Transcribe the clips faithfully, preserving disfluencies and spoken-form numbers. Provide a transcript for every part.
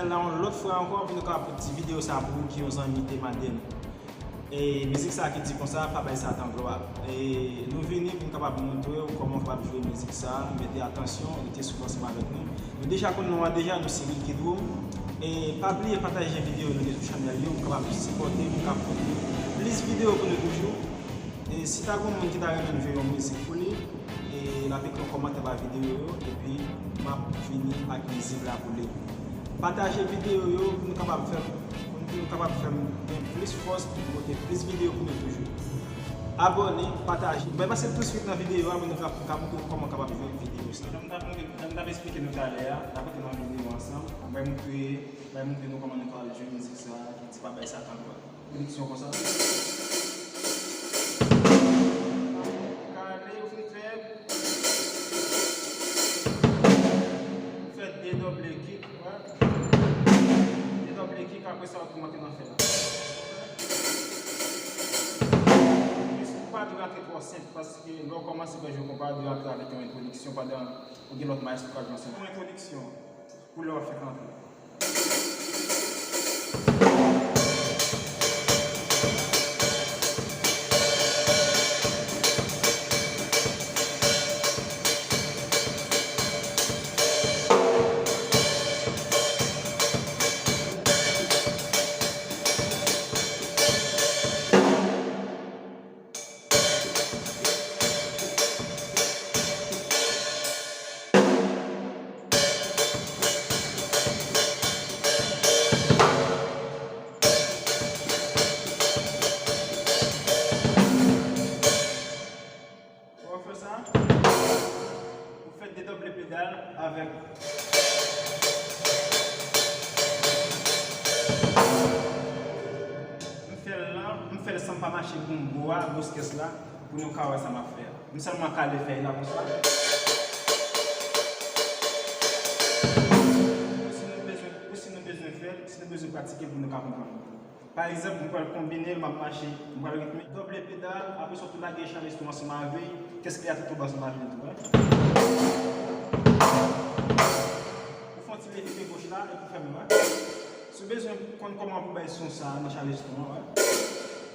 La yon lòt fwa ankò pou nou kapab pote ti videyo sa pou ou ki yon zanmi te mande m. E mizik sa ki di konsa, pa bay Satan glwa. E nou vini pou nou kapab montre w kòman w kapab jwe mizik sa, mete atansyon, rete sou ansanm avèk nou. Nou deja konn non an deja, nou se Ricky Drum. E pa bliye pataje videyo nou gen sou chanèl yo, pou kapab sipòte, pou kapab pote plis videyo pou nou toujou. E si ta gen moun ki ta renmen nou jwe yon mizik pou li, e l ap ekri yon kòmantè ba videyo yo, epi m ap vini ak mizik la pou li. Pataje videyo yo pou nou kapab fè, pou nou kapab fè m gen plis fòs pou pote plis videyo pou nou toujou. Abòne, pataje. Mwen pase touswit nan videyo a pou nou ka, ka montre w kòman w kapab jwe videyo sa. Jan m t ap montre, jan m t ap eksplike nou talè a, n ap antre nan videyo ansanm. Mwen montre, mwen montre nou kòman nou ka jwe mizik sa ki di pa bay Satan glwa. Pwodiksyon konsa. Kale, ou fin fè, fè de double kick, wè. De double kick, apre sa, ou kòmanse nan fè la. Ou pa dwe rantre twò senp, paske lè w kòmanse fè jwe konpa, ou dwe rantre avèk yon entwodiksyon pandan ou gen lòt mayestwo k ap jwe ansanm. Yon entwodiksyon. Pou lè w ap fèk antre. Ou fè sa, ou fè de double pedal avèk. M fè l lan, m fè l san m pa mache bonbo a, gwo kès la, pou nou ka wè sa m ap fè a. M sèlman kale fèy la konsa. Pou si nou bezwen, pou si nou bezwen fè l, si nou bezwen pratike l pou nou ka konprann. Pa egzanp, m pral konbine l, m ap mache, m pral ritme. Double pedal, apre sa w tou lage chalestron ansanm avè l, kès kle a tou tonbe ansanm avè l tou, wi. Ou fè yon ti leve pye goch la, epi w fèmen l, wi. Si w bezwen konn kòman pou bay son sa a nan chalestron an, wi.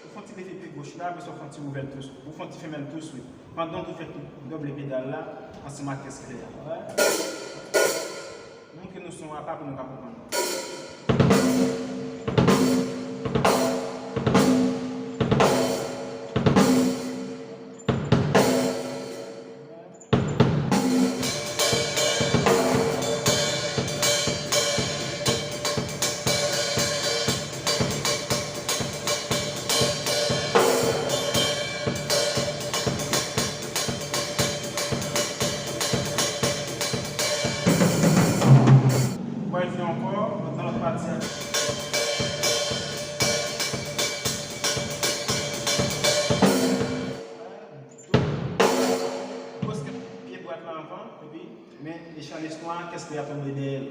Ou fè yon ti leve pye goch la, apre sa w fè yon ti ouvè l tou, ou fè yon ti fèmen l touswit. Pandan w tou fè double pedal la, ansanm ak kès kle a, wi. Montre nou son apa pou nou ka konprann. Mwen di ankò, nan lòt pati a. Poste pye dwat la anvan, epi men chalestron an, kès kle a tonbe dèyè l.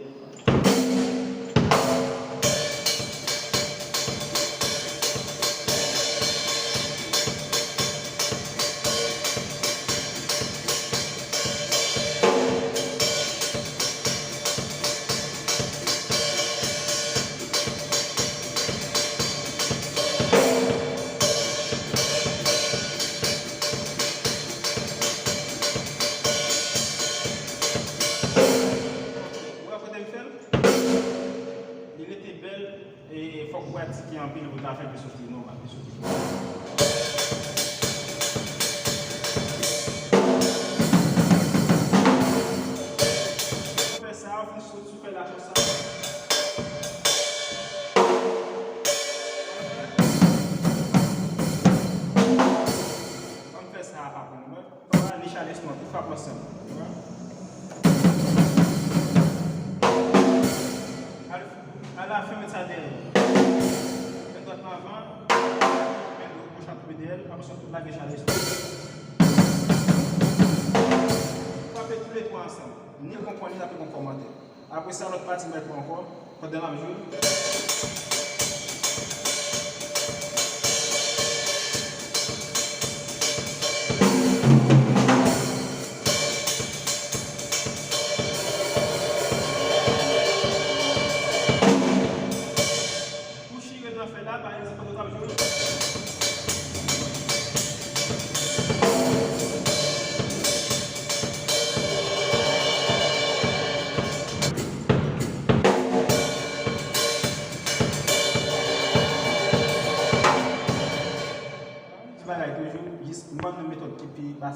Ou wè kote m fè l? Li rete bèl, e fòk ou pratike anpil pou w ta fè l pi soufle nòmal, pi soufle. Fè sa, ou fin sot sou fè la konsa. Ann fè sa a pa pou nou, wi. Ann ale chalestron an, tout frap ansanm. Al, al fè mèt sa dèyè. Men dwat lan anvan, men goch lan tonbe dèyè l, apre sa, tout lage chalestron. Frape toulètwa ansanm. Ni l konprann li, n ap fè yon kòmantè. Apre sa, lòt pati m pral pran ankò, pandan l ap jwe.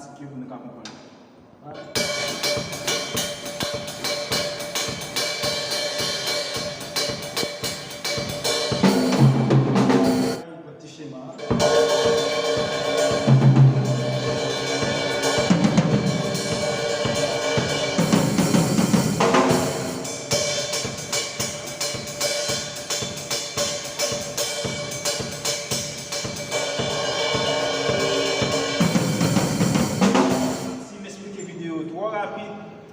Pratik yo pou nou ka konprann. Ti chema. Si m esplike videyo twò rapid,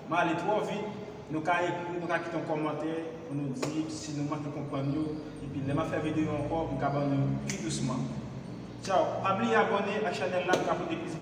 m ale twò vit, nou ka ekri, nou ka kite yon kòmantè pou nou di si nou manke konprann yo. Epi lè m ap fè videyo ankò, m ka ban nou pi dousman. Tchaw! Pa bliye abòne ak chanèl la pou ka pote plis